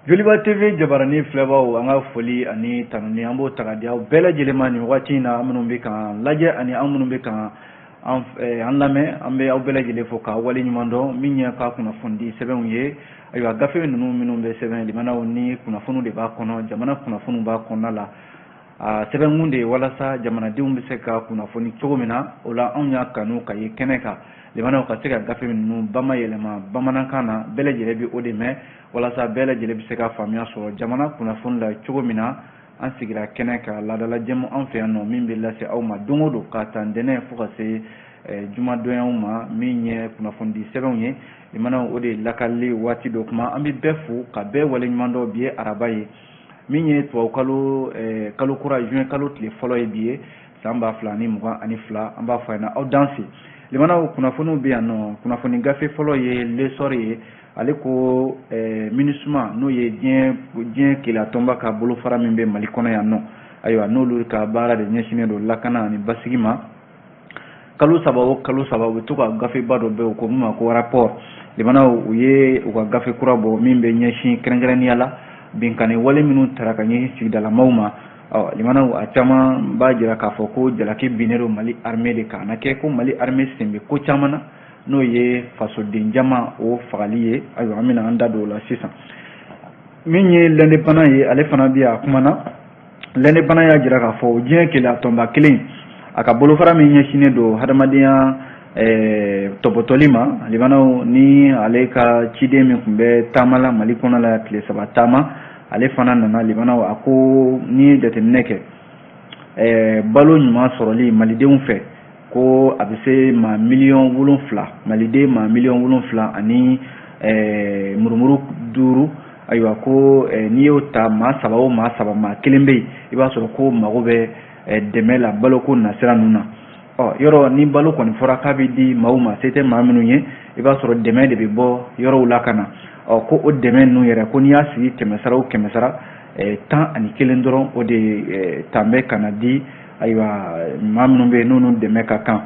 Joliba TV jabaranin filɛbaw, an ka foli ani tanuni, an b'o ta ka di aw bɛɛ lajɛlen ma nin waati in na. An minnu bɛ k'an lajɛ ani an minnu bɛ k'an an lamɛn, an bɛ aw bɛɛ lajɛlen fo k'a wale ɲuman dɔn. Min ye ka kunnafonidi sɛbɛnw ye, ayiwa, gafe ninnu minnu bɛ sɛbɛn, limanaw ni kunnafoniw de b'a kɔnɔ, jamana kunnafoniw b'a kɔnɔna la. A sɛbɛnkun de ye walasa jamanadenw bɛ se ka kunnafoni cogo min na. O la, anw y'a kanu ka ye kɛnɛ kan, limanaw, ka se ka gafe ninnu bama yɛlɛma bamanankan na. Bɛɛ lajɛlen bɛ o de mɛn walasa bɛɛ lajɛlen bɛ se ka faamuya sɔrɔ jamana kunnafoni la cogo min na. An sigira kɛnɛ ka laadala jɛmu an fɛ yan nɔ, min bɛ lase aw ma don o don ka ta ntɛnɛn fo ka se jumadonyaw ma, min ye kunnafonidi sɛbɛnw ye. Limanaw, o de ye lakalili waati dɔ kuma. An bɛ bɛɛ fo ka bɛɛ waleɲuman dɔn. Bi ye araba ye, min ye tubabukalo kalo kura, juin kalo tile fɔlɔ ye bi ye, san 2022. An b'a fɔ a ɲɛna aw danse. Limanaw, kunnafoniw bɛ yan nɔ. Kunnafoni gafe fɔlɔ ye L'Essor ye. Ale ko MINUSMA, n'o ye diɲɛ keleya ka bolofara min bɛ Mali kɔnɔ yan nɔ, ayiwa, n'olu ka baara de ɲɛsinnen don lakana ani basigi ma, kalo 3 o kalo 3, u bɛ to ka gafeba dɔ bɛ yen ko min ma ko rapport. Limanaw, u ye u ka gafe kura bɔ min bɛ ɲɛsin kɛrɛnkɛrɛnnenya la binkanni wale minnu tara ka ɲɛsin sigidalamaw ma. Ɔ limanaw, a caman b'a jira k'a fɔ ko jalaki binnen don Mali armée de kan. A na kɛ ko Mali armée sen bɛ ko caman na, n'o ye fasoden jama o fagali ye. Ayiwa, an bɛna an da don o la sisan. Min ye L'Indépendant ye, ale fana bɛ a kuma na. L'Indépendant y'a jira k'a fɔ diɲɛ keleya tɔnba kelen, a ka bolofara min ɲɛsinnen don hadamadenya tɔpɔtɔli ma, limanaw, ni ale ka ciden min tun bɛ taama la Mali kɔnɔ la, tile 3 taama, ale fana nana. Limanaw, a ko n'i ye jateminɛ kɛ, balo ɲuman sɔrɔli malidenw fɛ, ko a bɛ se maa 7 miliyɔn, maliden maa 7 miliyɔn ani murumuru duuru. Ayiwa, ko n'i y'o ta, maa saba o maa saba, maa kelen bɛ yen, i b'a sɔrɔ ko mago bɛ dɛmɛ la baloko nasira ninnu na. Ɔ yɔrɔ ni balo kɔni fɔra k'a bɛ di maaw ma, se tɛ maa minnu ye, i b'a sɔrɔ dɛmɛ de bɛ bɔ yɔrɔw la ka na. Ɔ ko o dɛmɛ ninnu yɛrɛ, ko n'i y'a sigi kɛmɛ sara o kɛmɛ sara, 11 dɔrɔn, o de tan bɛ ka na di, ayiwa, maa minnu bɛ yen n'olu dɛmɛ ka kan.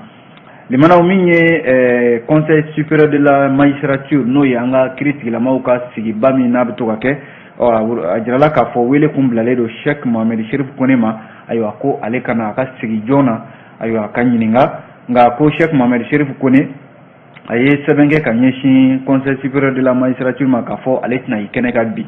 Limanaw, min ye Conseil supérieur de la magistrature, n'o ye an ka kiiri tigilamaw ka sigiba min n'a bɛ to ka kɛ, ɔ a jirala k'a fɔ wele kun bilalen don Cheikh Mohamed Chérif Kone ma. Ayiwa, ko ale ka na a ka sigi joona, ayiwa, ka ɲininka. Nka ko Cheikh Mohamed Chérif Kone, a ye sɛbɛn kɛ ka ɲɛsin Conseil supérieur de la magistrature ma k'a fɔ ale tɛna i kɛnɛ kan bi.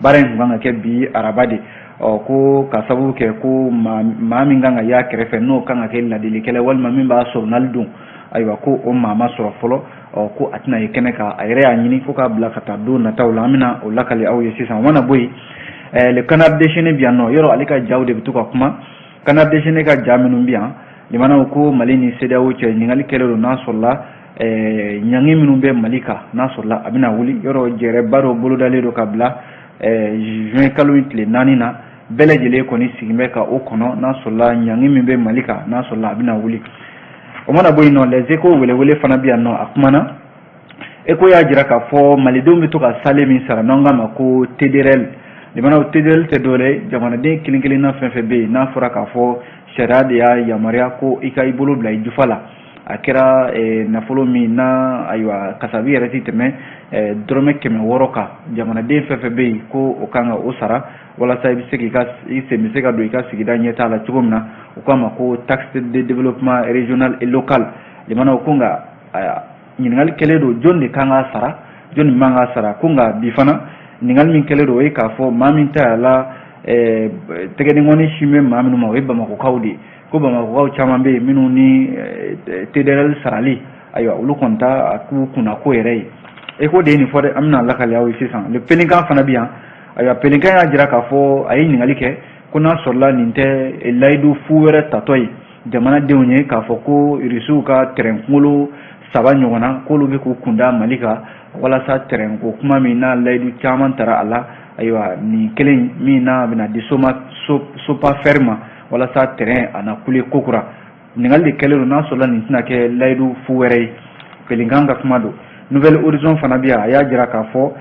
Baara in tun kan ka kɛ bi araba de. Ɔ ko ka sababu kɛ ko maa min kan ka y'a kɛrɛfɛ, n'o kan ka kɛ ladilikɛla walima min b'a sɔrɔnali don, ayiwa, ko o maa ma sɔrɔ fɔlɔ. Ɔ ko a tɛna ye kɛnɛ kan. A yɛrɛ y'a ɲini ko k'a bila ka taa don nataw la. An bɛna o lakali aw ye sisan. O mana bɔ yen, Le Canard déchaîné bi yan nɔ. Yɔrɔ ale ka jaw de bɛ to ka kuma. Canard déchaîné ka ja minnu bi yan, limanaw, ko Mali ni CEDEAO cɛ, ɲininkali kɛlen don n'a sɔrɔla ɲangi minnu bɛ Mali kan, n'a sɔrɔla a bɛna wuli. Yɔrɔ jɛrɛba dɔ bolodalen don ka bila juin kalo in tile 4 na. Bɛɛ lajɛlen kɔni sigin bɛ ka o kɔnɔ, n'a sɔrɔla ɲangi min bɛ Mali kan, n'a sɔrɔla a bɛna wuli. O mana bɔ yen nɔ, Les Échos welewele fana bɛ yan nɔ, a kumana. Écho y'a jira k'a fɔ malidenw bɛ to ka sale min sara, n'an k'a ma ko TDRL. Limanaw, TDRL tɛ dɔwɛrɛ ye, jamanaden kelen kelenna fɛn fɛn bɛ yen, n'a fɔra k'a fɔ sariya de y'a yamaruya ko i ka i bolo bila i jufa la, a kɛra nafolo min na, ayiwa, kasabi yɛrɛ ti tɛmɛ dɔrɔmɛ 600 kan, jamanaden fɛn fɛn bɛ yen, ko o kan ka o sara walasa i bɛ se k'i ka i sen bɛ se ka don i ka sigida ɲɛtaa la cogo min na. U k'a ma ko taxe de développement régional et local. Limanaw, ko nka ɲininkali kɛlen don, jɔn de kan k'a sara, jɔn de man k'a sara? Ko nka bi fana, ɲininkali min kɛlen don, o ye k'a fɔ maa min ta la tɛgɛdenkɔni sin bɛ maa minnu ma, o ye bamakɔkaw de ye. Ko bamakɔkaw caman bɛ yen minnu ni TDRL sarali, ayiwa, olu kɔni t'a a k'u kunna ko yɛrɛ ye. Écho de ye nin fɔ dɛ, an bɛna lakale aw ye sisan. Le Pélican fana bɛ yan. Ayiwa, Pélican y'a jira k'a fɔ a ye ɲininkali kɛ ko n'a sɔrɔla nin tɛ layidu fu wɛrɛ tatɔ ye jamanadenw ye, k'a fɔ ko Irisiw ka tɛrɛn kunkolo 3 ɲɔgɔn na, k'olu bɛ k'u kunda Mali kan walasa tɛrɛn ko kuma min n'a layidu caman tara a la, ayiwa, nin kelen min n'a bɛna di soma Sopafer ma walasa tɛrɛn a na kule kokura. Ɲininkali de kɛlen don n'a sɔrɔla nin tɛna kɛ layidu fu wɛrɛ ye. Pélican ka kuma don. Nouvel Horizon fana bɛ yan. A y'a jira k'a fɔ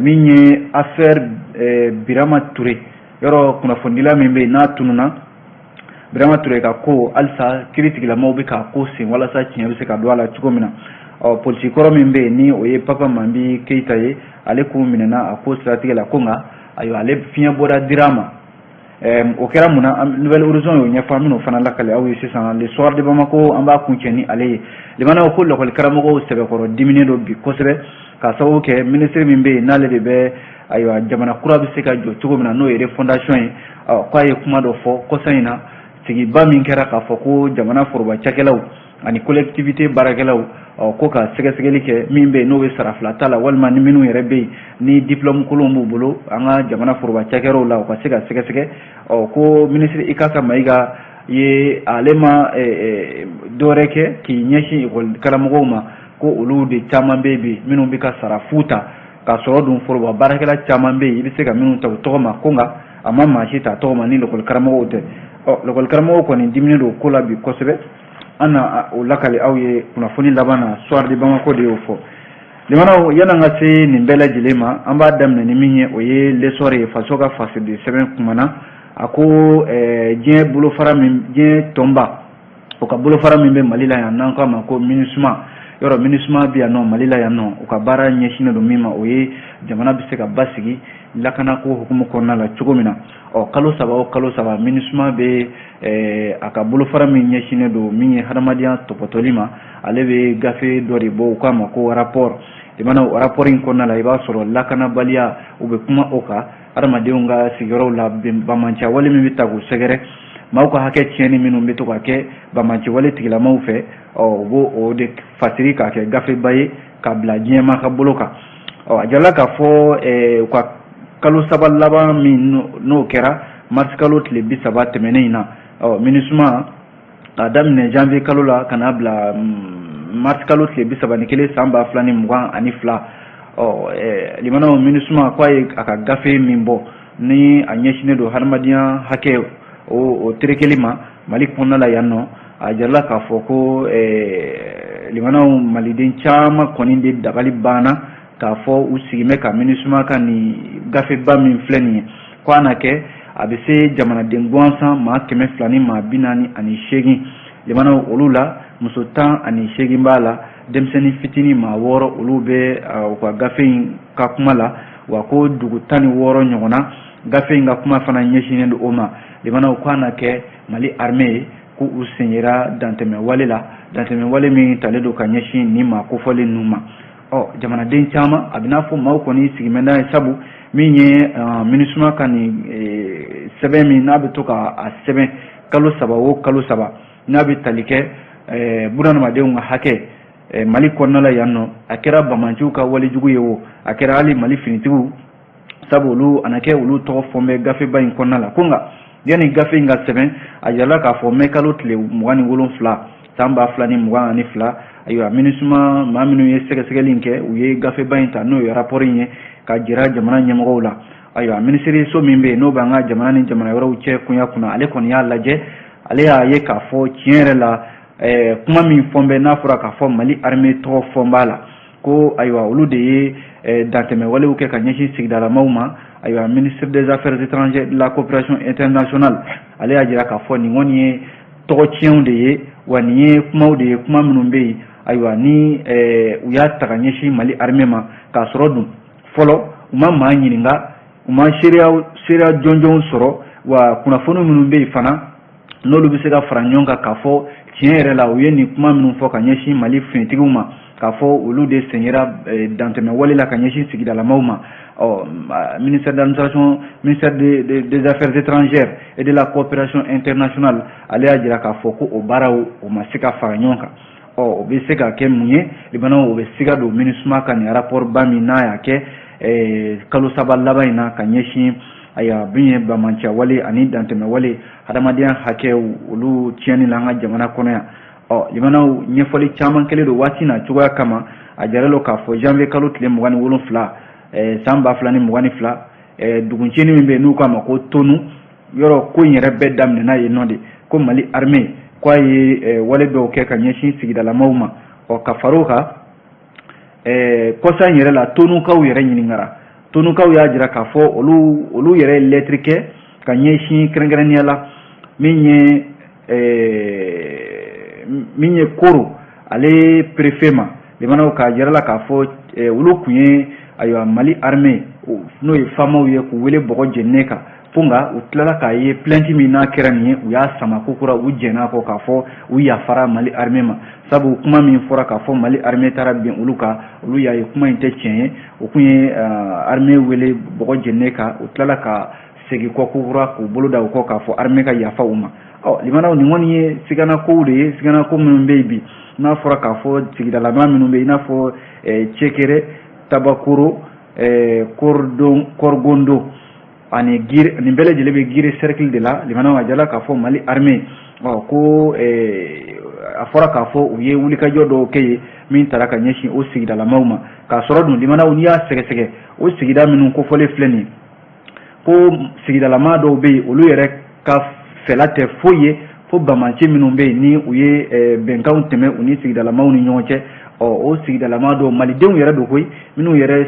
min ye affaire Birama Touré, yɔrɔ kunnafonidila min bɛ yen n'a tununna, Birama Touré ka ko, halisa kiiritigilamaw bɛ k'a ko sen walasa tiɲɛ bɛ se ka don a la cogo min na. Ɔ polisi kɔrɔ min bɛ yen ni o ye Papa Mambi Keyita ye, ale kun minɛna a ko siratigɛ la, ko nka ayiwa, ale fiɲɛ bɔda dira a ma. O kɛra mun na? Nouvel Horizon y'o ɲɛfɔ, an bɛn'o fana lakale aw ye sisan. Le Soir de Bamako, an b'a kuncɛ ni ale ye. Limanaw, ko lakɔli karamɔgɔw sɛbɛkɔrɔ diminen don bi kosɛbɛ, k'a sababu kɛ minisiri min bɛ yen n'ale de bɛ ayiwa jamana kura bɛ se ka jɔ cogo min na, n'o ye refondation ye. Ɔ k'a ye kuma dɔ fɔ kɔsa in na, sigiba min kɛra k'a fɔ ko jamana foroba cakɛlaw ani collectivité baarakɛlaw, ɔ ko ka sɛgɛsɛgɛli kɛ min bɛ yen n'o bɛ sara fila ta la, walima ni minnu yɛrɛ bɛ yen ni diplôme kolonw b'u bolo an ka jamana foroba cakɛyɔrɔw la, u ka se ka sɛgɛsɛgɛ. Ɔ ko minisiri Ikasa Mayiga ye ale ma dɔwɛrɛ kɛ k'i ɲɛsin ekɔli karamɔgɔw ma, ko olu de caman bɛ bi minnu bɛ ka sara fu ta, k'a sɔrɔ dun foroba baarakɛla caman bɛ yen i bɛ se ka minnu ta u tɔgɔ ma, ko nka a ma maa si ta tɔgɔ ma ni lakɔli karamɔgɔw tɛ. Ɔ lakɔli karamɔgɔw kɔni diminen don ko la bi kosɛbɛ. An na o lakale aw ye kunnafoni laban na. Soir de Bamako de y'o fɔ. Limanaw, yan'an ka se nin bɛɛ lajɛlen ma, an b'a daminɛ ni min ye, o ye L'Essor ye. Faso ka fasoden sɛbɛn kumana, a ko diɲɛ bolofara min, diɲɛ tɔnba o ka bolofara min bɛ Mali la yan n'an k'a ma ko MINUSMA, yɔrɔ MINUSMA bɛ yan nɔ Mali la yan nɔ, u ka baara ɲɛsinnen don min ma, o ye jamana bɛ se ka basigi lakanako hukumu kɔnɔna la cogo min na. Ɔ kalo 3 o kalo 3, MINUSMA bɛ a ka bolofara min ɲɛsinnen don min ye hadamadenya tɔpɔtɔli ma, ale bɛ gafe dɔ de bɔ, u k'a ma ko rapport. I mana o rapport in kɔnɔna la, i b'a sɔrɔ lakanabaliya, u bɛ kuma o kan, hadamadenw ka sigiyɔrɔw la banbaanciya wale min bɛ ta k'u sɛgɛrɛ, maaw ka hakɛ tiɲɛni minnu bɛ to ka kɛ banbaanci wale tigilamaw fɛ. Ɔ u b'o o de fasiri k'a kɛ gafeba ye k'a bila diɲɛmaa ka bolo kan. Ɔ a jirala k'a fɔ u ka kalo 3 laban min n'o kɛra mars kalo tile 30 tɛmɛnen in na, ɔ MINUSMA k'a daminɛ janvier kalo la ka n'a bila mars kalo tile 31 san 2022, ɔ limanaw, MINUSMA k'a ye a ka gafe min bɔ ni a ɲɛsinnen don hadamadenya hakɛ o terekeli ma Mali kɔnɔna la yan nɔ, a jirala k'a fɔ ko limanaw, maliden caman kɔni de dabali banna k'a fɔ u sigin bɛ ka MINUSMA ka nin gafeba min filɛ nin ye, ko a na kɛ a bɛ se jamanaden gansan maa 248. Limanaw, olu la muso 18 b'a la, denmisɛnnin fitinin maa 6, olu bɛ u ka gafe in ka kuma la. Wa ko dugu 16 ɲɔgɔnna, gafe in ka kuma fana ɲɛsinnen don o ma. Limanaw, ko a na kɛ Mali armée ye ko u sen yera dantɛmɛ wale la, dantɛmɛ wale min talen don ka ɲɛsin nin maa kofɔlen ninnu ma. Ɔ jamanaden caman, a bɛ n'a fɔ maaw kɔni sigin bɛ n'a ye, sabu min ye MINUSMA ka nin sɛbɛn min n'a bɛ to ka a sɛbɛn kalo 3 o kalo 3, n'a bɛ tali kɛ bunadamadenw ka hakɛ Mali kɔnɔna la yan nɔ, a kɛra banbaanciw ka walejugu ye o, a kɛra hali Mali finitigiw, sabu olu a na kɛ olu tɔgɔ fɔn bɛ gafeba in kɔnɔna la. Ko nka yanni gafe in ka sɛbɛn, a jirala k'a fɔ mɛ kalo tile 27 san 2022, ayiwa, MINUSMA maa minnu ye sɛgɛsɛgɛli in kɛ, u ye gafeba in ta, n'o ye rapport in ye, ka jira jamana ɲɛmɔgɔw la. Ayiwa, minisiriso min bɛ yen n'o b'an ka jamana ni jamana wɛrɛw cɛ koɲa kunna, ale kɔni y'a lajɛ, ale y'a ye k'a fɔ tiɲɛ yɛrɛ la, kuma min fɔn bɛ, n'a fɔra k'a fɔ Mali armée tɔgɔ fɔn b'a la, ko ayiwa, olu de ye dantɛmɛ walew kɛ ka ɲɛsin sigidalamaw ma. Ayiwa, ministre des Affaires étrangères, de la Coopération internationale, ale y'a jira k'a fɔ nin kɔni ye tɔgɔ tiɲɛw de ye, wa nin ye kumaw de ye, kuma minnu bɛ yen, ayiwa, ni u y'a ta ka ɲɛsin Mali armée ma, k'a sɔrɔ dun fɔlɔ u ma maa ɲininka, u ma seereya seereya jɔnjɔnw sɔrɔ, wa kunnafoni minnu bɛ yen fana, n'olu bɛ se ka fara ɲɔgɔn kan k'a fɔ tiɲɛ yɛrɛ la u ye nin kuma minnu fɔ ka ɲɛsin Mali finitigiw ma, k'a fɔ olu de sen yera dantɛmɛ wale la ka ɲɛsin sigidalamaw ma. Ɔ ministère d'administration, ministère des Affaires étrangères et de la Coopération internationale, ale y'a jira k'a fɔ ko o baaraw o ma se ka fara ɲɔgɔn kan. Ɔ o bɛ se ka kɛ mun ye? Limanaw, o bɛ siga don MINUSMA ka nin rapport ba min n'a y'a kɛ kalo 3 laban in na ka ɲɛsin, ayiwa, min ye banbaanciya wale ani dantɛmɛ wale, hadamadenya hakɛw olu tiɲɛni la an ka jamana kɔnɔ yan. Ɔ limanaw, ɲɛfɔli caman kɛlen don waati na cogoya kama. A jaralen don k'a fɔ janvier kalo tile 27 san 2022, duguncinin min bɛ yen n'u k'a ma ko Tonu, yɔrɔ ko in yɛrɛ bɛɛ daminɛna yen nɔ de, ko Mali armée ko a ye wale dɔw kɛ ka ɲɛsin sigidalamaw ma. Ɔ ka far'o kan, kɔsa in yɛrɛ la, Tonukaw yɛrɛ ɲininkara. Tonukaw y'a jira k'a fɔ olu yɛrɛ ye lɛtiri kɛ ka ɲɛsin kɛrɛnkɛrɛnnenya la min ye Koro ale préfet ma. Limanaw, k'a jira la k'a fɔ olu tun ye, ayiwa, Mali armée, n'o ye FAMaw ye, k'u wele bɔgɔ jeninen kan ko, nka u tilala k'a ye plainte min n'a kɛra nin ye, u y'a sama kokura, u jɛn'a kɔ k'a fɔ u yafara Mali armée ma, sabu kuma min fɔra k'a fɔ Mali armée taara bin olu kan, olu y'a ye kuma in tɛ tiɲɛ ye. U kun ye armée wele bɔgɔ jeninen kan, u tilala ka segin kɔ kokura k'u bolo da u kɔ k'a fɔ armée ka yafa u ma. Ɔ limanaw, nin kɔni ye siganakow de ye, siganako minnu bɛ yen bi, n'a fɔra k'a fɔ sigidalama minnu bɛ yen, i n'a fɔ Cɛkɛrɛ, Tabakoro, Kɔrɔgondo ani Gire, nin bɛɛ lajɛlen bɛ Gire cercle de la. Limanaw, a jala k'a fɔ Mali armée, ɔ ko a fɔra k'a fɔ u ye wulikajɔ dɔw kɛ yen min taara ka ɲɛsin o sigidalamaw ma, k'a sɔrɔ dun, limanaw, n'i y'a sɛgɛsɛgɛ, o sigida minnu kofɔlen filɛ nin ye, ko sigidalama dɔw bɛ yen, olu yɛrɛ ka fɛla tɛ foyi ye fo banbaanci minnu bɛ yen ni u ye bɛnkanw tɛmɛ u ni sigidalamaw ni ɲɔgɔn cɛ. Ɔ o sigidalama dɔw, malidenw yɛrɛ don koyi, minnu yɛrɛ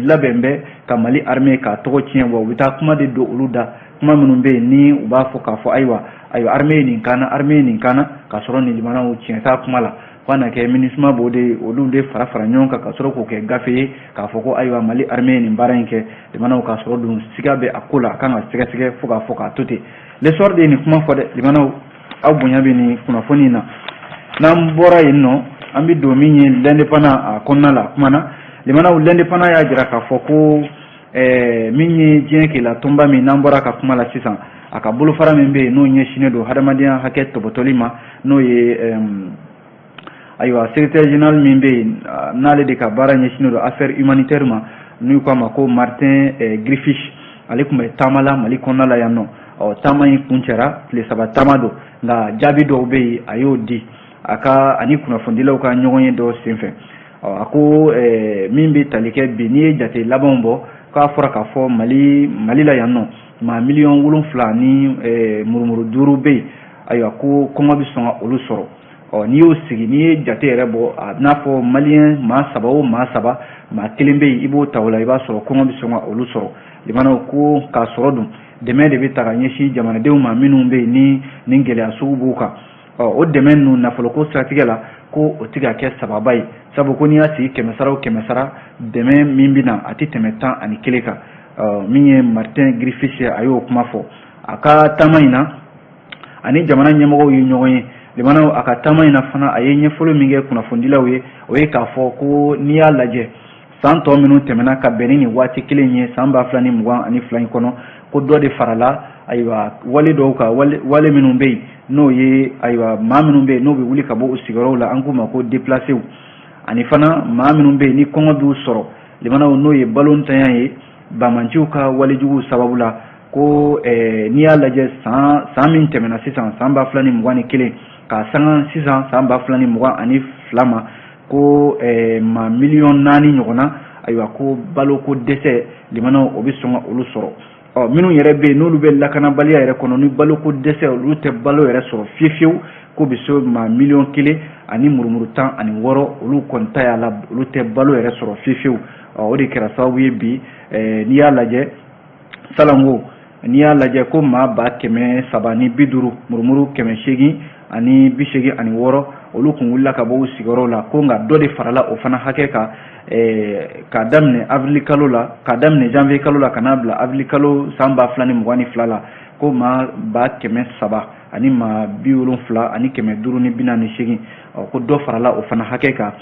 labɛn bɛ ka Mali armée k'a tɔgɔ tiɲɛ, wa u bɛ taa kuma de don olu da, kuma minnu bɛ yen ni u b'a fɔ k'a fɔ ayiwa, ayiwa, armée ye nin kan na, armée ye nin kan na, k'a sɔrɔ nin, limanaw, tiɲɛ t'a kuma la. Fo na kɛ MINUSMA b'o de, olu de fara fara ɲɔgɔn kan ka sɔrɔ k'o kɛ gafe ye k'a fɔ ko ayiwa, Mali armée ye nin baara in kɛ. Limanaw, k'a sɔrɔ dun siga bɛ a ko la, a kan ka sɛgɛsɛgɛ fo k'a fɔ k'a to ten. L'Essor de ye nin kuma fɔ dɛ. Limanaw, aw bonya bɛ nin kunnafoni in na. N'an bɔra yen nɔ, an bɛ don min ye L'Indépendant a kɔnɔna la kuma na. Limanaw, L'Indépendant y'a jira k'a fɔ ko min ye diɲɛ kela tɔnba min n'an bɔra ka kuma la sisan, a ka bolofara min bɛ yen n'o ɲɛsinnen don hadamadenya hakɛ tɔbɔtɔli ma, n'o ye, ayiwa, secrétaire général min bɛ yen n'ale de ka baara ɲɛsinnen don affaire humanitaire ma, n'u k'a ma ko Martin Griffiths, ale tun bɛ taama la Mali kɔnɔna la yan nɔ. Ɔ taama in kuncɛra, tile 3 taama don, nka jaabi dɔw bɛ yen, a y'o di a ka ani kunnafonidilaw ka ɲɔgɔn ye dɔw senfɛ. Ɔ a ko min bɛ tali kɛ bi, n'i ye jate labanw bɔ, k'a fɔra k'a fɔ Mali la yan nɔ, maa 7 miliyɔn ni murumuru 5 bɛ yen. Ayiwa, ko kɔngɔ bɛ sɔn ka olu sɔrɔ. Ɔ n'i y'o sigi, n'i ye jate yɛrɛ bɔ, a n'a fɔ maliyɛn maa 3 o maa 3, maa kelen bɛ yen, i b'o ta o la, i b'a sɔrɔ kɔngɔ bɛ sɔn ka olu sɔrɔ. Limanaw, ko k'a sɔrɔ dun dɛmɛ de bɛ ta ka ɲɛsin jamanadenw ma minnu bɛ yen ni nin gɛlɛya sugu b'u kan. Ɔ o dɛmɛ ninnu, nafoloko siratigɛ la, ko o tɛ ka kɛ sababa ye, sabu ko n'i y'a sigi 100 sara o 100 sara, dɛmɛ min bɛ na, a tɛ tɛmɛ 11 kan. Min ye Martin Griffiths ye, a y'o kuma fɔ a ka taama in na ani jamana ɲɛmɔgɔw ye ɲɔgɔn ye. Limanaw, a ka taama in na fana, a ye ɲɛfɔli min kɛ kunnafonidilaw ye, o ye k'a fɔ ko n'i y'a lajɛ san tɔ minnu tɛmɛna ka bɛn ni nin waati kelen ye san 2022 in kɔnɔ, ko dɔ de farala, ayiwa, wale dɔw kan, wale minnu bɛ yen n'o ye, ayiwa, maa minnu bɛ yen n'o bɛ wuli ka bɔ u sigiyɔrɔw la, an k'u ma ko déplacés, ani fana maa minnu bɛ yen ni kɔngɔ b'u sɔrɔ, limanaw, n'o ye balo ntanya ye banbaanciw ka walejuguw sababu la, ko n'i y'a lajɛ san san min tɛmɛna sisan, san 2021, k'a sanga sisan san 2022 ma, ko maa 4 miliyɔn ɲɔgɔnna, ayiwa, ko baloko dɛsɛ, limanaw, o bɛ sɔn ka olu sɔrɔ. Ɔ minnu yɛrɛ bɛ yen n'olu bɛ lakanabaliya yɛrɛ kɔnɔ ni baloko dɛsɛ, olu tɛ balo yɛrɛ sɔrɔ fiyewu fiyewu, ko bɛ se maa 1,16 miliyɔn, olu kɔni ta y'a la, olu tɛ balo yɛrɛ sɔrɔ fiyewu fiyewu. Ɔ o de kɛra sababu ye bi, n'i y'a lajɛ salanko, n'i y'a lajɛ ko maa 350 886, olu kun wulila ka bɔ u sigiyɔrɔw la, ko nka dɔ de farala o fana hakɛ kan k'a daminɛ avril kalo la, k'a daminɛ janvier kalo la ka n'a bila avril kalo san 2022 la, ko maa 300 ani maa 70 ani 548, ɔ ko dɔ farala o fana hakɛ kan.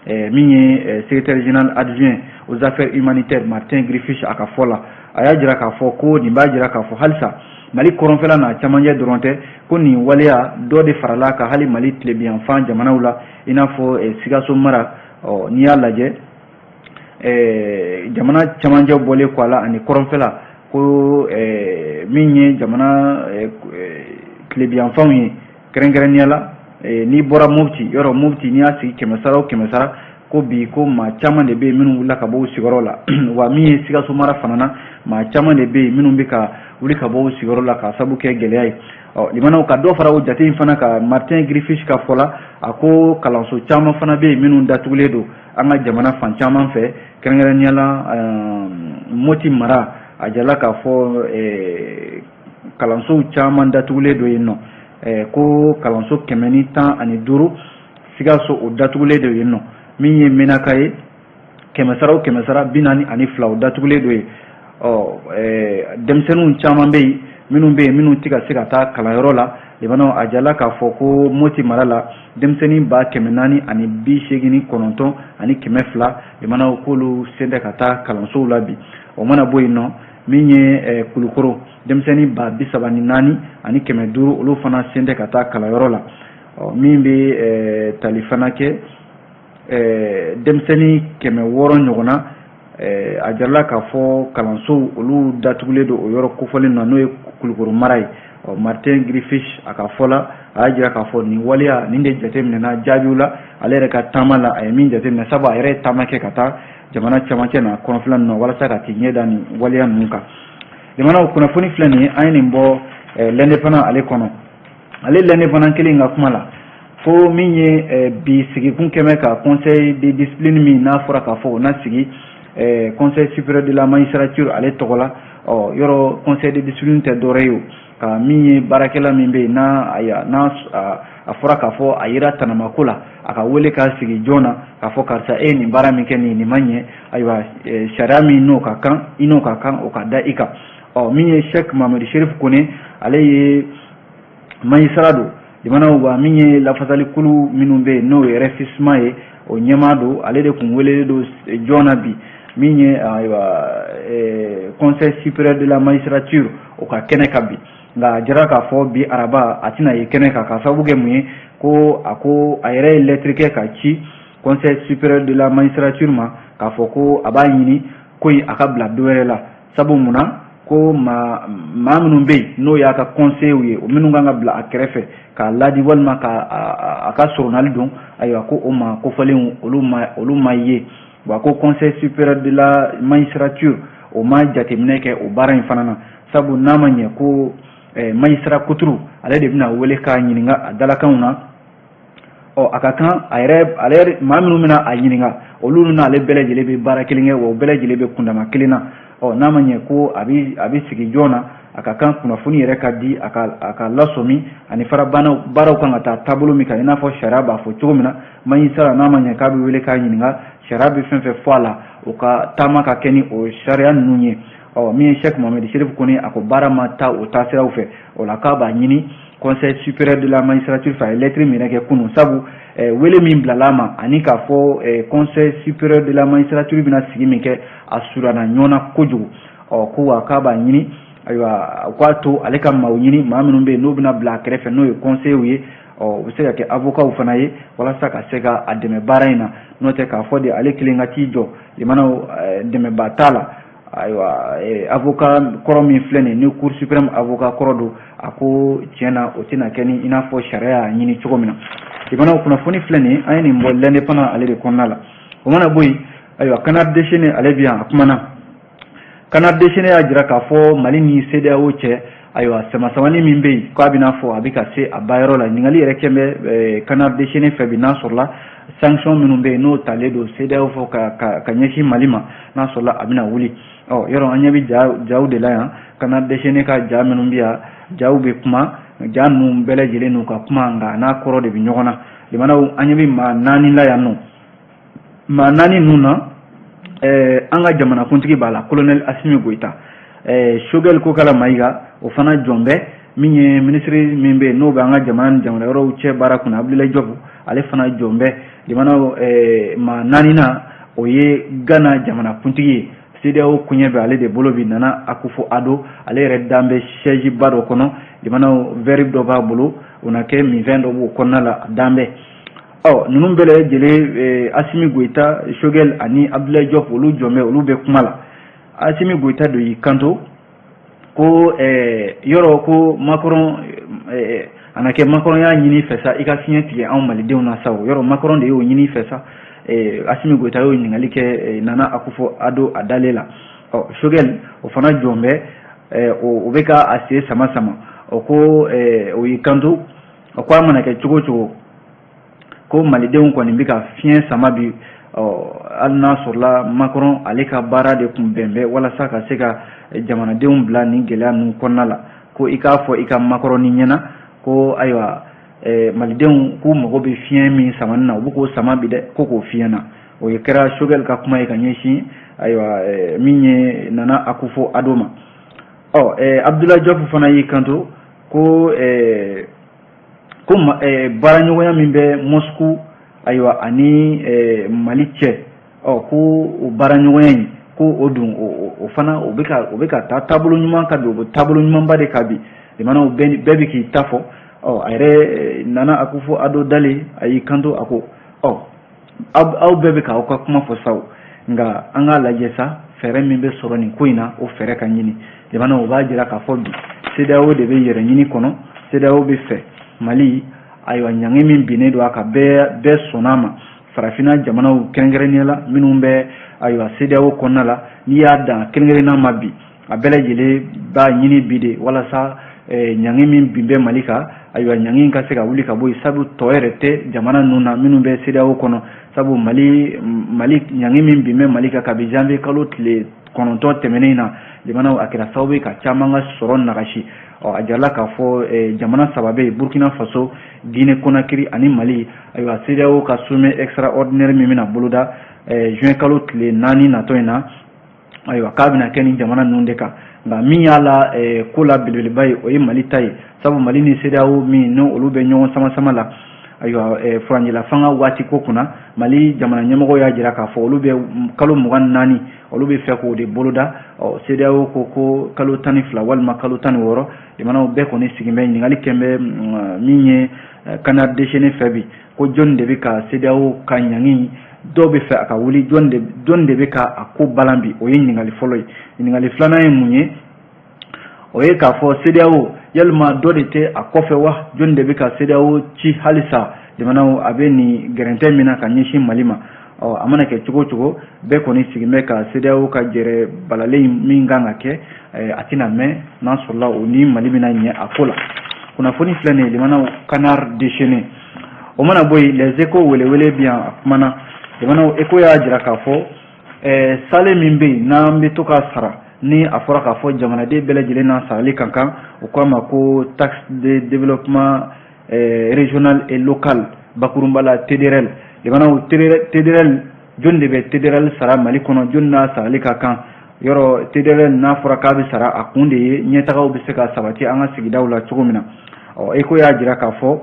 Min ye secrétaire général adjoint aux affaires humanitaires Martin Griffiths, a ka fɔ la, a y'a jira k'a fɔ ko nin b'a jira k'a fɔ halisa Mali kɔrɔnfɛla n'a camancɛ dɔrɔn tɛ, ko nin waleya dɔ de farala kan hali Mali tilebinyanfan jamanaw la, i n'a fɔ Sikaso mara. Ɔ n'i y'a lajɛ jamana camancɛ bɔlen kɔ a la ani kɔrɔnfɛla, ko min ye jamana tilebinyanfanw ye, kɛrɛnkɛrɛnnenya la n'i bɔra Mopti, yɔrɔ Mopti, n'i y'a sigi 100 sara o 100 sara, ko bi ko maa caman de bɛ yen minnu wulila ka bɔ u sigiyɔrɔ la. Wa min ye Sikaso mara fana na, maa caman de bɛ yen minnu bɛ ka wuli ka bɔ u sigiyɔrɔ la k'a sababu kɛ gɛlɛya ye. Ɔ limanaw, ka dɔ fara o jate in fana kan, Martin Griffiths ka fɔ la, a ko kalanso caman fana bɛ yen minnu datugulen don an ka jamana fan caman fɛ, kɛrɛnkɛrɛnnenya la Moti mara. A jala k'a fɔ kalansow caman datugulen don yen nɔ, ko kalanso 115, Sikaso, o datugulen don yen nɔ. Min ye Menaka ye, kɛmɛ sara o kɛmɛ sara, 42, o datugulen don yen. Ɔ denmisɛnninw caman bɛ yen, minnu bɛ yen, minnu tɛ ka se ka taa kalanyɔrɔ la. Limanaw, a jala k'a fɔ ko Moti mara la, denmisɛnnin 489,200, limanaw, k'olu sen tɛ ka taa kalansow la bi. O mana bɔ yen nɔ, min ye Kulukoro, denmisɛnnin 34,500, olu fana sen tɛ ka taa kalanyɔrɔ la. Ɔ min bɛ tali fana kɛ, denmisɛnnin 600 ɲɔgɔn na, a jirala k'a fɔ kalansow olu datugulen don o yɔrɔ kofɔlen na, n'o ye Kulukoro mara ye. Ɔ Martin Griffiths, a ka fɔ la, a y'a jira k'a fɔ nin waleya nin de jateminɛna jaabiw la, ale yɛrɛ ka taama la, a ye min jateminɛ, sabu a yɛrɛ ye taama kɛ ka taa jamana camancɛ na kɔnɔfila ninnu na walasa ka t'i ɲɛ da nin waleya ninnu kan. Jamanaw kunnafoni filɛ nin ye, an ye nin bɔ L'Indépendant ale kɔnɔ. Ale L'Indépendant kelen ka kuma la ko min ye bi sigikun kɛmɛ ka conseil de discipline min n'a fɔra k'a fɔ o na sigi Conseil supérieur de la magistrature ale tɔgɔ la. Ɔ yɔrɔ conseil de discipline tɛ dɔwɛrɛ ye o, ka min ye baarakɛla min bɛ yen, n'a n'a a fɔra k'a fɔ a yera tanamako la, a ka wele k'a sigi joona k'a fɔ karisa, e ye nin baara min kɛ nin, nin ma ɲɛ. Ayiwa, sariya min n'o ka kan, i n'o ka kan, o ka da i kan. Ɔ min ye Cheikh Mamadu Chérif Kone, ale ye magistrat don, jamanaw wa min ye lafasalikulu minnu bɛ yen, n'o ye RFSMA ye, o ɲɛmaa don. Ale de tun welelen don joona bi, min ye ayiwa Conseil supérieur de la magistrature, o ka kɛnɛ kan bi. Nka a jira k'a fɔ bi araba, a tɛna ye kɛnɛ kan, ka sababu kɛ mun ye? Ko a ko a yɛrɛ ye lettre kɛ ka ci Conseil supérieur de la magistrature ma, k'a fɔ ko a b'a ɲini ko in a ka bila don wɛrɛ la. Sabu munna? Ko maa maa minnu bɛ yen, n'o y'a ka conseillers ye, o minnu kan ka bila a kɛrɛfɛ k'a ladi walima ka a ka soronali don, ayiwa, ko o maa kofɔlenw, olu ma ye wa. Ko Conseil supérieur de la magistrature, o ma jateminɛ kɛ o baara in fana na, sabu n'a ma ɲɛ ko magistrat kuturu, ale de bɛna wele k'a ɲininka a dalakanw na. Ɔ a ka kan a yɛrɛ, ale yɛrɛ, maa minnu bɛna a ɲininka, olu n'ale bɛɛ lajɛlen bɛ baara kelen kɛ, wa u bɛɛ lajɛlen bɛ kundama kelen na. Ɔ n'a ma ɲɛ ko a bɛ sigi joona, a ka kan kunnafoni yɛrɛ ka di, a ka lasɔmi ani fara baaraw kan ka taa taabolo min kan, i n'a fɔ sariya b'a fɔ cogo min na. Magistrat, n'a ma ɲɛ k'a bɛ wele k'a ɲininka, sariya bɛ fɛn fɛn fɔ a la, o ka taama ka kɛ ni o sariya ninnu ye. Ɔ min ye Cheikh Mohamed Chérif Kone, a ko baara ma taa o taasiraw fɛ. O la k'a b'a ɲini Conseil supérieur de la magistrature fɛ. A ye lettre min kɛ kunun, sabu wele min bilala a ma ani k'a fɔ Conseil supérieur de la magistrature bɛna sigi min kɛ, a surunna ɲɔgɔn na kojugu. Ɔ ko wa k'a b'a ɲini, ayiwa, u k'a to ale ka maaw ɲini, maa minnu bɛ yen n'u bɛna bila a kɛrɛfɛ, n'o ye conseillers ye. Ɔ u bɛ se ka kɛ avocats fana ye, walasa ka se ka a dɛmɛ baara in na. N'o tɛ, k'a fɔ de ale kelen ka t'i jɔ, limanaw, dɛmɛba t'a la. Ayiwa, avocat kɔrɔ min filɛ nin ye, ni Cour suprême avocat kɔrɔ don, a ko tiɲɛ na, o tɛna kɛ ni i n'a fɔ sariya y'a ɲini cogo min na. Limanaw, kunnafoni filɛ nin ye, an ye nin bɔ L'Indépendant ale de kɔnɔna la. O mana bɔ yen, ayiwa, Canard déchaîné, ale bi yan, a kumana. Canard déchaîné y'a jira k'a fɔ Mali ni CEDEAO cɛ, ayiwa, sama-samani min bɛ yen, k'a bɛna fɔ a bɛ ka se a bayɔrɔ la. Ɲininkali yɛrɛ kɛ bɛ Canard déchaîné fɛ bi, n'a sɔrɔla sanction minnu bɛ yen, n'o talen don CEDEAO fɔ ka ɲɛsin Mali ma, n'a sɔrɔla a bɛna wuli. Ɔ yɔrɔ an ɲɛ bɛ jaw de la yan, Canard déchaîné ka ja minnu bɛ yan, jaw bɛ kuma, ja ninnu bɛɛ lajɛlen n'u ka kuma, nka n'a kɔrɔ de bɛ ɲɔgɔn na. Limanaw, an ɲɛ bɛ maa naani la yan nɔ. Maa naani ninnu na, an ka jamanakuntigi b'a la, colonel Assimi Goïta, Choguel Kokalla Maïga, o fana jɔn bɛ, min ye minisiri min bɛ yen, n'o bɛ an ka jamana ni jamana wɛrɛw cɛ baara kunna, Abdoulaye Diop, ale fana jɔn bɛ. Jamana maa naaninan, o ye Ghana jamanakuntigi ye. CEDEAO kuɲɛ bɛ ale de bolo bi, Nana Akufo-Addo. Ale yɛrɛ dan bɛ siège ba dɔ kɔnɔ. Jamanaw, verre dɔ b'a bolo, o na kɛ minfɛn dɔ b'o kɔnɔna la, a dan bɛ. Ɔ ninnu bɛɛ lajɛlen, Assimi Goïta, Choguel ani Abdoulaye Diop, olu jɔn bɛ, olu bɛ kuma la. Assimi Goïta de y'i kanto ko yɔrɔ ko Macron, a na kɛ Macron y'a ɲini fɛ sa, i ka fiɲɛ tigɛ anw malidenw na sa. O yɔrɔ Macron de y'o ɲini fɛ sa? Assimi Goïta y'o ɲininkali kɛ Nana Akufo-Addo a dalen la. Ɔ Choguel, o fana jɔn bɛ, o bɛ ka a sen sama sama. O ko o y'i kanto, o ko a mana kɛ cogo o cogo, ko malidenw kɔni bɛ ka fiɲɛ sama bi. Ɔ hali n'a sɔrɔla Macron ale ka baara de tun bɛn bɛ walasa ka se ka jamanadenw bila nin gɛlɛya ninnu kɔnɔna la, ko i k'a fɔ i ka Macron ni ɲɛna ko ayiwa. Malidenw k'u mago bɛ fiɲɛ min samani na, u bɛ k'o sama bi dɛ, ko k'o fiɲɛ na. O ye kɛra Choguel ka kuma ye ka ɲɛsin, ayiwa, min ye Nana Akufo Addo ma. Ɔ Abdoulaye Diop fana y'i kanto ko baaraɲɔgɔnya min bɛ Moscou, ayiwa, ani Mali cɛ, ɔ ko o baaraɲɔgɔnya in, ko o dun o fana o bɛ ka taa taabolo ɲuman kan bi, o bɛ taabolo ɲumanba de kan bi. Jamanaw bɛɛ bɛ k'i ta fɔ. Ɔ a yɛrɛ Nana Akufo Addo dalen, a y'i kanto, a ko: ɔ aw bɛɛ bɛ k'aw ka kuma fɔ sa, nka an k'a lajɛ sa, fɛɛrɛ min bɛ sɔrɔ nin ko in na, o fɛɛrɛ ka ɲini. Jamana o b'a jira k'a fɔ bi CEDEAO de bɛ yɛrɛ ɲini kɔnɔ. CEDEAO bɛ fɛ Mali, ayiwa, ɲangi min binnen don a kan, bɛɛ bɛɛ sɔnna a ma. Farafinna jamanaw, kɛrɛnkɛrɛnnenya la minnu bɛ, ayiwa, CEDEAO kɔnɔna la, n'i y'a dan kelen-kelenna ma bi, a bɛɛ lajɛlen b'a ɲini bi de walasa ɲangi min bin bɛ Mali kan, ayiwa, ɲangi ka se ka wuli ka bɔ yen, sabu tɔ yɛrɛ tɛ jamana ninnu na minnu bɛ CEDEAO kɔnɔ. Sabu Mali ɲangi min bin bɛ Mali kan kabi janvier kalo tile 9 tɛmɛnen na, jamanaw, a kɛra sababu ye ka caman ka sɔrɔ nagasi. Ɔ a jirala k'a fɔ jamana saba bɛ yen: Burkina Faso, Guinée Conakry ani Mali. Ayiwa, CEDEAO ka sommet extraordinaire min bɛna boloda juin kalo tile 4 natɔ in na, ayiwa, k'a bɛna kɛ nin jamana ninnu de kan. Nka min y'a la ko la belebeleba ye, o ye Mali ta ye, sabu Mali ni CEDEAO min n'o olu bɛ ɲɔgɔn sama sama la, ayiwa, furancɛla fanga waati ko kunna, Mali jamana ɲɛmɔgɔ y'a jira k'a fɔ olu bɛ kalo 24, olu bɛ fɛ k'o de boloda. Ɔ CEDEAO ko kalo 12 walima kalo 16. Jamanaw bɛɛ kɔni sigilen bɛ ɲininkali kɛ bɛ min ye Canard déchaîné fɛ bi, ko jɔnni de bɛ ka CEDEAO ka ɲangi dɔw bɛ fɛ a ka wuli, jɔnni de bɛ ka a ko balan bi? O ye ɲininkali fɔlɔ ye. Ɲininkali filanan ye mun ye? O ye k'a fɔ CEDEAO, yalima dɔ de tɛ a kɔfɛ wa? Jɔnni de bɛ ka CEDEAO ci halisa, jamanaw, a bɛ nin gɛrɛntɛ min na ka ɲɛsin Mali ma? Ɔ a mana kɛ cogo o cogo, bɛɛ kɔni sigilen bɛ ka CEDEAO ka jɛrɛ balalen min kan ka kɛ, a tɛna mɛn n'a sɔrɔla o ni Mali bɛna ɲɛ a ko la. Kunnafoni filɛ nin ye, jamanaw, Canard déchaîné. O mana bɔ yen, Les Échos welewele bi yan, a kumana. Jamanaw, Écho y'a jira k'a fɔ sale min bɛ yen n'an bɛ to ka sara, ni a fɔra k'a fɔ jamanaden bɛɛ lajɛlen n'a sarali ka kan, o ko a ma ko taxe de développement régional et local, bakurunba la TDRL. Jamanaw, TDRL, jɔnni de bɛ TDRL sara Mali kɔnɔ? Jɔnni n'a sarali ka kan? Yɔrɔ TDRL n'a fɔra k'a bɛ sara, a kun de ye ɲɛtagaw bɛ se ka sabati an ka sigidaw la cogo min na. Ɔ Écho y'a jira k'a fɔ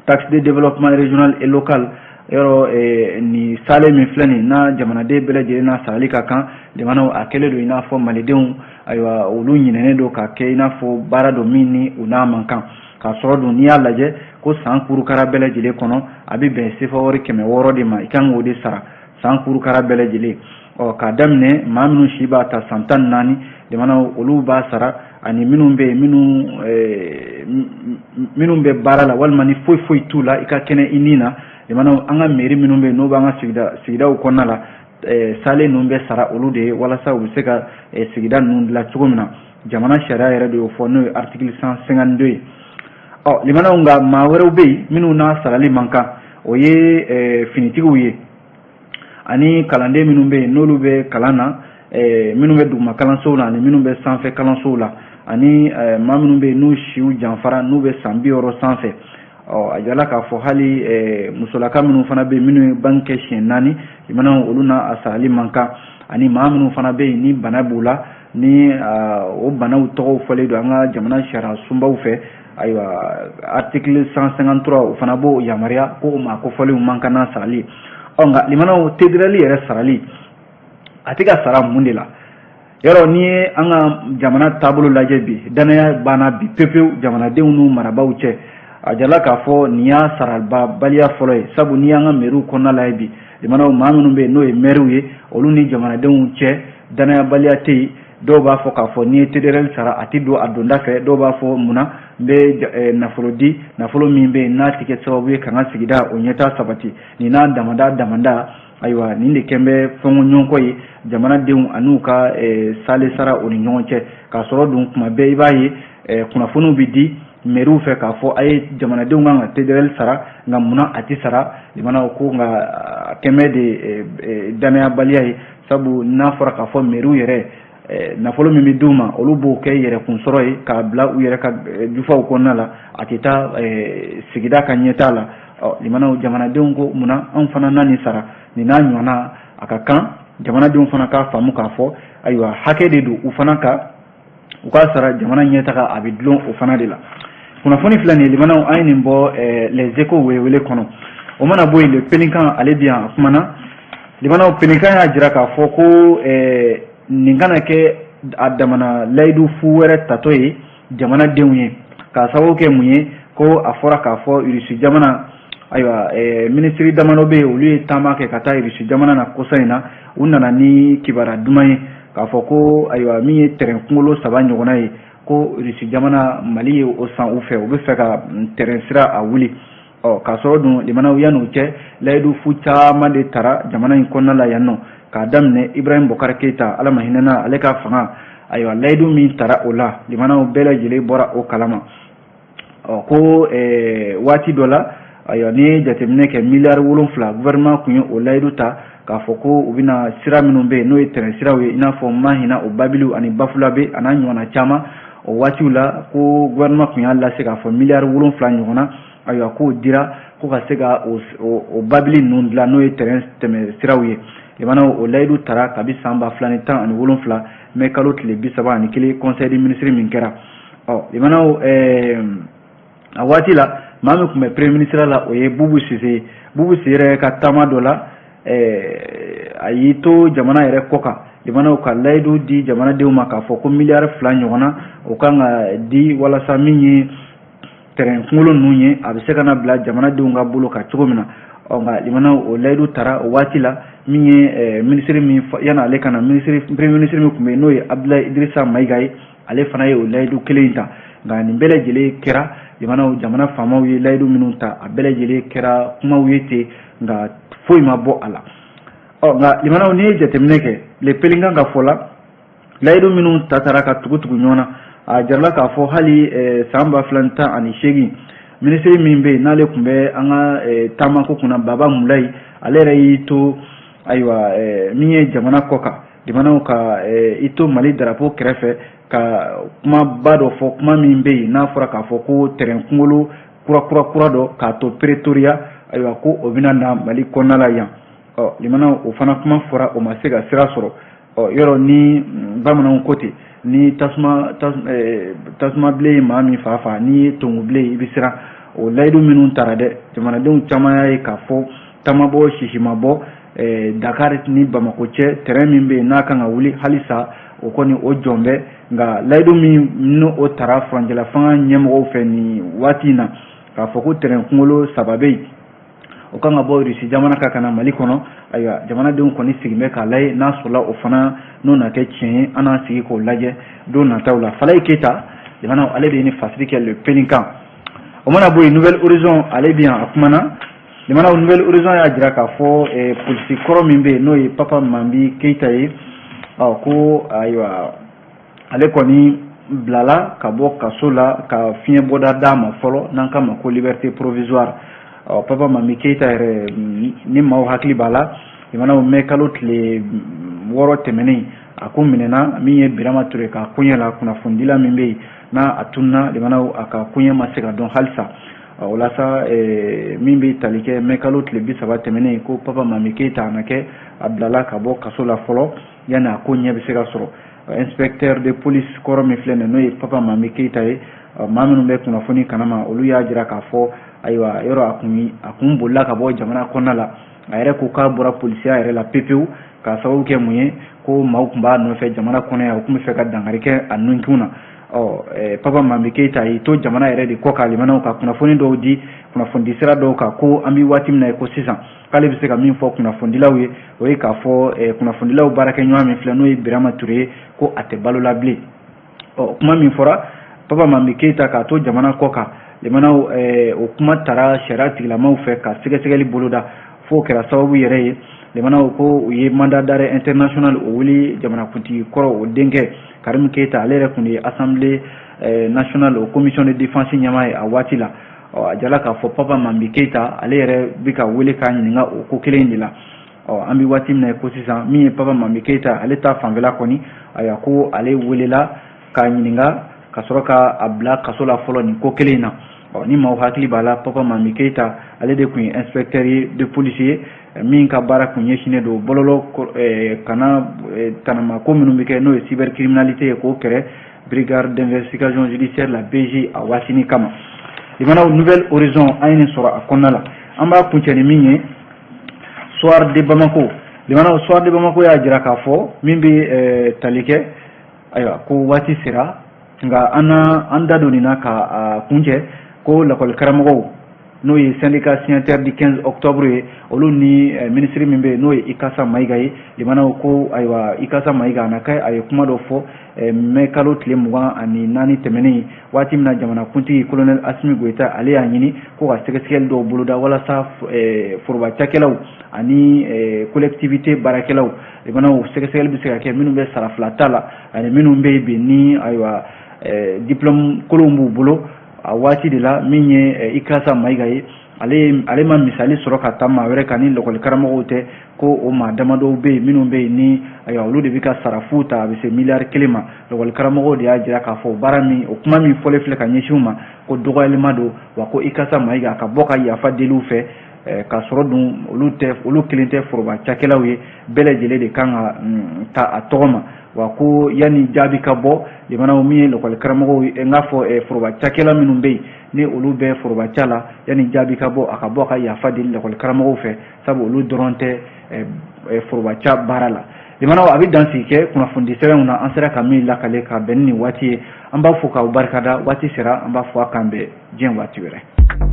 taxe de développement régional et local, yɔrɔ nin sale min filɛ nin n'a jamanaden bɛɛ lajɛlen n'a sarali ka kan, jamanaw, a kɛlen don i n'a fɔ malidenw, ayiwa, olu ɲinɛnen don ka kɛ i n'a fɔ baara dɔ min ni u n'a man kan. K'a sɔrɔ dun, n'i y'a lajɛ ko san kurukara bɛɛ lajɛlen kɔnɔ, a bɛ bɛn sefa wari 600 de ma, i kan k'o de sara san kurukara bɛɛ lajɛlen. Ɔ k'a daminɛ maa minnu si b'a ta san 14, jamanaw, olu b'a sara, ani minnu bɛ yen, minnu bɛ baara la walima ni foyi foyi t'u la, i ka kɛnɛ i ni na. Jamanaw, an ka mairie minnu bɛ yen, n'o b'an ka sigidaw kɔnɔna la, sale ninnu bɛ sara olu de ye walasa u bɛ se ka sigida ninnu dilan cogo min na. Jamana sariya yɛrɛ de y'o fɔ, n'o ye article 152 ye. Ɔ limanaw, nka maa wɛrɛw bɛ yen minnu n'a sarali man kan, o ye finitigiw ye ani kalanden minnu bɛ yen, n'olu bɛ kalan na, minnu bɛ duguma kalansow la ani minnu bɛ sanfɛ kalansow la, ani maa minnu bɛ yen n'u siw janfara, n'u bɛ san 60 sanfɛ. Ɔ a jirala k'a fɔ hali musolaka minnu fana bɛ yen, minnu ye bange kɛ siɲɛ 4, limanaw, olu n'a sarali man kan, ani maa minnu fana bɛ yen ni bana b'u la, ni o banaw tɔgɔw fɔlen don an ka jamana sariya sunbaw fɛ. Ayiwa, article 153, o fana b'o yamaruya ko o maa kofɔlenw man kan n'a sarali. Ɔ nka limanaw, TDRL yɛrɛ sarali, a tɛ ka sara mun de la? Yɔrɔ n'i ye an ka jamana taabolo lajɛ bi, danaya banna bi pewu jamanadenw n'u marabaaw cɛ. A jirala k'a fɔ nin y'a sarabaliya fɔlɔ ye, sabu n'i y'an ka maires kɔnɔna lajɛ bi, jamanaw, maa minnu bɛ yen n'o ye maires ye, olu ni jamanadenw cɛ danayabaliya tɛ yen. Dɔw b'a fɔ k'a fɔ n'i ye TDRL sara, a tɛ don a donda fɛ. Dɔw b'a fɔ munna n bɛ nafolo di, nafolo min bɛ yen n'a tɛ kɛ sababu ye ka n ka sigida o ɲɛtaa sabati? Nin n'a damada damada, ayiwa, nin de kɛn bɛ fɔnkɔɲɔgɔnkɔ ye jamanadenw an'u ka sale sara o ni ɲɔgɔn cɛ. K'a sɔrɔ dun, kuma bɛɛ i b'a ye kunnafoniw bɛ di maires fɛ k'a fɔ a ye jamanadenw kan ka TDRL sara, nka munna a tɛ sara? Jamanaw ko nka a kɛn bɛ de danayabaliya ye, sabu n'a fɔra k'a fɔ maires yɛrɛ Nafolo min bɛ d'u ma, olu b'o kɛ yɛrɛkun sɔrɔ ye k'a bila u yɛrɛ ka jufaw kɔnɔna la, a tɛ taa sigida ka ɲɛtaa la. Ɔ limanaw, jamanadenw ko munna anw fana na nin sara nin n'a ɲɔgɔnna? A ka kan jamanadenw fana k'a faamu k'a fɔ ayiwa, hakɛ de don u fana ka u k'a sara. Jamana ɲɛtaga a bɛ dulon o fana de la. Kunnafoni filɛ nin ye limanaw, an ye nin bɔ Les Échos welewele kɔnɔ. O mana bɔ yen, Le Pélican ale bi yan, a kumana. Limanaw, Pélican y'a jira k'a fɔ ko nin kana kɛ a damana layidu fu wɛrɛ tatɔ ye jamanadenw ye. K'a sababu kɛ mun ye? Ko a fɔra k'a fɔ Irisi jamana, ayiwa, minisiri damadɔ bɛ yen, olu ye taama kɛ ka taa Irisi jamana na kɔsa in na. U nana ni kibaruya duman ye k'a fɔ ko ayiwa, min ye tɛrɛn kunkolo 3 ɲɔgɔnna ye, ko Irisi jamana Mali ye o san u fɛ, u bɛ fɛ ka tɛrɛn sira a wuli. Ɔ k'a sɔrɔ dun limanaw, yan'o cɛ, layidu fu caman de tara jamana in kɔnɔna la yan nɔ, k'a daminɛ Ibrahim Bokari Keyita, Ala ma hinɛna ale ka fanga. Ayiwa, layidu min tara o la, limanaw, bɛɛ lajɛlen bɔra o kalama. Ɔ ko waati dɔ la, ayiwa, n'i ye jateminɛ kɛ, miliyari 7, gouvernement tun ye o layidu ta k'a fɔ ko u bɛna sira minnu bɛ yen, n'o ye tɛrɛn siraw ye, i n'a fɔ Mahina, o babiliw ani Bafulabe a n'a ɲɔgɔnna caman. O waatiw la, ko gouvernement tun y'a lase k'a fɔ miliyari 7 ɲɔgɔnna, ayiwa, k'o dira ko ka se ka o babili ninnu dilan, n'o ye tɛrɛn tɛmɛ siraw ye. Limanaw, o layidu tara kabi san 2017, mɛ kalo tile 31, conseil des ministres min kɛra. Ɔ limanaw, a waati la, maa min tun bɛ premier ministre la, o ye Bubu Sise ye. Bubu Sise yɛrɛ ka taama dɔ la, a y'i to jamana yɛrɛ kɔ kan, limanaw, ka layidu di jamanadenw ma k'a fɔ ko miliyari 2 ɲɔgɔnna, o kan ka di walasa min ye tɛrɛn kunkolo ninnu ye, a bɛ se ka na bila jamanadenw ka bolo kan cogo min na. Ɔ nka limanaw, o layidu tara o waati la, min ye minisiri min, yanni ale ka na, minisiri premier ministre min tun bɛ yen, n'o ye Abdoulaye Idrissa Mayiga ye, ale fana ye o layidu kelen in ta. Nka nin bɛɛ lajɛlen kɛra, limanaw, jamana faamaw ye layidu minnu ta, a bɛɛ lajɛlen kɛra kumaw ye ten, nka foyi ma bɔ a la. Ɔ nka limanaw, n'i ye jateminɛ kɛ, Le Pélican ka fɔ la, layidu minnu ta taara ka tugu tugu ɲɔgɔn na, a jarala k'a fɔ hali san 2018, minisiri min bɛ yen, n'ale tun bɛ an ka taamako kunna, Baba Mulayi, ale yɛrɛ y'i to, ayiwa, min ye jamana kɔ kan, jamanaw ka i to Mali drapeau kɛrɛfɛ ka kumaba dɔ fɔ, kuma min bɛ yen n'a fɔra k'a fɔ ko tɛrɛn kunkolo kura kura kura dɔ k'a to Pretoria, ayiwa, ko o bɛna na Mali kɔnɔna la yan. Ɔ limanaw, o fana kuma fɔra, o ma se ka sira sɔrɔ. Ɔ yɔrɔ ni bamananw ko ten, ni tasuma tasuma bilen ye maa min fa fa, n'i ye tongu bilen, i bɛ siran. O layidu minnu tara dɛ, jamanadenw caman y'a ye k'a fɔ taama bɔ sisi ma bɔ Dakar ni Bamakɔ cɛ, tɛrɛn min bɛ yen n'a kan ka wuli, halisa o kɔni o jɔn bɛ. Nka layidu min n'o o tara furancɛla fanga ɲɛmɔgɔw fɛ nin waati in na, k'a fɔ ko tɛrɛn kunkolo 3 bɛ yen, o kan ka bɔ Irisi jamana kan ka na Mali kɔnɔ, ayiwa, jamanadenw kɔni sigin bɛ k'a lajɛ n'a sɔrɔla o fana n'o na kɛ tiɲɛ ye. An n'an sigi k'o lajɛ don nataw la. Falayi Keyita, jamana, ale de ye ni fasiri kɛ Le Pélican. O mana bɔ yen, Nouvel Horizon ale bɛ yan, a kumana. Jamana, Nouvel Horizon y'a jira k'a fɔ polisi kɔrɔ min bɛ yen, n'o ye Papa Mambi Keyita ye, ɔ ko ayiwa, ale kɔni bilala ka bɔ kaso la ka fiɲɛ bɔda d'a ma fɔlɔ, n'an k'a ma ko liberté provisoire. Ɔ Papa Mambi Keyita yɛrɛ, ni maaw hakili b'a la, jamanaw, mɛ kalo tile 6 tɛmɛnen, a ko minɛna min ye Birama Ture ka koɲɛ la, kunnafonidila min bɛ yen n'a a tununa, jamanaw, a ka koɲɛ ma se ka dɔn halisa. O la sa, min bɛ tali kɛ mɛ kalo tile 30 tɛmɛnen, ko Papa Mambi Keyita a na kɛ a bilala ka bɔ kaso la fɔlɔ yanni a ko ɲɛ bɛ se ka sɔrɔ. Inspecteur de police kɔrɔ min filɛ nin, n'o ye Papa Mambi Keyita ye, maa minnu bɛ kunnafoni kanama, olu y'a jira k'a fɔ ayiwa, yɔrɔ a kun bolila ka bɔ jamana kɔnɔna la. A yɛrɛ ko k'a bɔra polisiya yɛrɛ la pepewu, k'a sababu kɛ mun ye? Ko maaw tun b'a nɔfɛ jamana kɔnɔ yan, u tun bɛ fɛ ka dankari kɛ a nunkun na. Ɔ Papa Mambi Keyita y'i to jamana yɛrɛ de kɔ kan, limanaw, ka kunnafoni dɔw di kunnafonidi sira dɔw kan, ko an bɛ waati min na ko sisan, k'ale bɛ se ka min fɔ kunnafonidilaw ye, o ye k'a fɔ kunnafonidilaw baarakɛɲɔgɔn min filɛ, n'o ye Birama Ture ye, ko a tɛ balo la bilen. Ɔ kuma min fɔra Papa Mambi Keyita k'a to jamana kɔ kan, limanaw, o kuma tara sariya tigilamaw fɛ ka sɛgɛsɛgɛli boloda, f'o kɛra sababu yɛrɛ ye, limanaw, ko u ye mandat d'arrêt international o wuli jamanakuntigi kɔrɔ o denkɛ Karim Keyita. Ale yɛrɛ tun ye Assemblée nationale o commission de défense ɲɛmaa ye a waati la. Ɔ a jala k'a fɔ Papa Mambi Keyita, ale yɛrɛ bɛ ka wele k'a ɲininka o ko kelen in de la. Ɔ, an bɛ waati min na ko sisan, min ye Papa Mami Keyita, ale ta fanfɛla kɔni, ayiwa, ko ale welela k'a ɲininka ka sɔrɔ ka a bila kaso la fɔlɔ nin ko kelen in na. Ɔ, ni maaw hakili b'a la, Papa Mami Keyita, ale de tun ye inspecteur ye de police ye min ka baara kun ɲɛsinnen don bɔlɔlɔ kana tanamako minnu bɛ kɛ, n'o ye cybercriminalité ye, k'o kɛrɛ Brigade d'investigation judiciaire la, BIJ, a waatinin kama. Limanaw, Nouvel Horizon, an ye nin sɔrɔ a kɔnɔna la. An b'a kuncɛ ni min ye, Soir de Bamako. Limanaw, Soir de Bamako y'a jira k'a fɔ min bɛ tali kɛ, ayiwa, ko waati sera nka an na an da don nin na ka kuncɛ, ko lakɔli karamɔgɔw, n'o ye syndicat signataire du 15 octobre ye, olu ni minisiri min bɛ yen, n'o ye Ikasa Mayiga ye. Limanaw, ko ayiwa, Ikasa Mayiga a na kɛ a ye kuma dɔ fɔ mai kalo tile 24 tɛmɛnen, waati min na jamanakuntigi colonel Asimi Goyita, ale y'a ɲini ko ka sɛgɛsɛgɛli dɔw boloda walasa foroba cakɛlaw ani collectivité baarakɛlaw, limanaw, sɛgɛsɛgɛli bɛ se ka kɛ minnu bɛ sara fila ta la ani minnu bɛ yen bi ni, ayiwa, diplôme kolonw b'u bolo. A waati de la, min ye Ikasa Mayiga ye, ale ma misali sɔrɔ ka taa maa wɛrɛ kan ni lakɔli karamɔgɔw tɛ, ko o maa damadɔw bɛ yen minnu bɛ yen ni, ayiwa, olu de bɛ ka sara fu ta, a bɛ se miliyari 1 ma. Lakɔli karamɔgɔw de y'a jira k'a fɔ baara min, o kuma min fɔlen filɛ ka ɲɛsin u ma, ko dɔgɔyalima don, wa ko Ikasa Mayiga ka bɔ ka yafa deli u fɛ, k'a sɔrɔ dun olu tɛ, olu kelen tɛ foroba cakɛlaw ye, bɛɛ lajɛlen de kan ka ta a tɔgɔ ma. Wa ko yanni jaabi ka bɔ, limanaw, min ye lakɔli karamɔgɔw ye, n k'a fɔ foroba cakɛla minnu bɛ yen ni olu bɛ foroba ca la, yanni jaabi ka bɔ, a ka bɔ ka yafa deli lakɔli karamɔgɔw fɛ, sabu olu dɔrɔn tɛ foroba ca baara la. Limanaw, a bɛ dansigi kɛ kunnafoni sɛbɛnw na, an sera ka min lakale ka bɛn ni nin waati ye. An b'a fɔ k'aw barikada. Waati sera, an b'a fɔ a k'an bɛn diɲɛ waati wɛrɛ.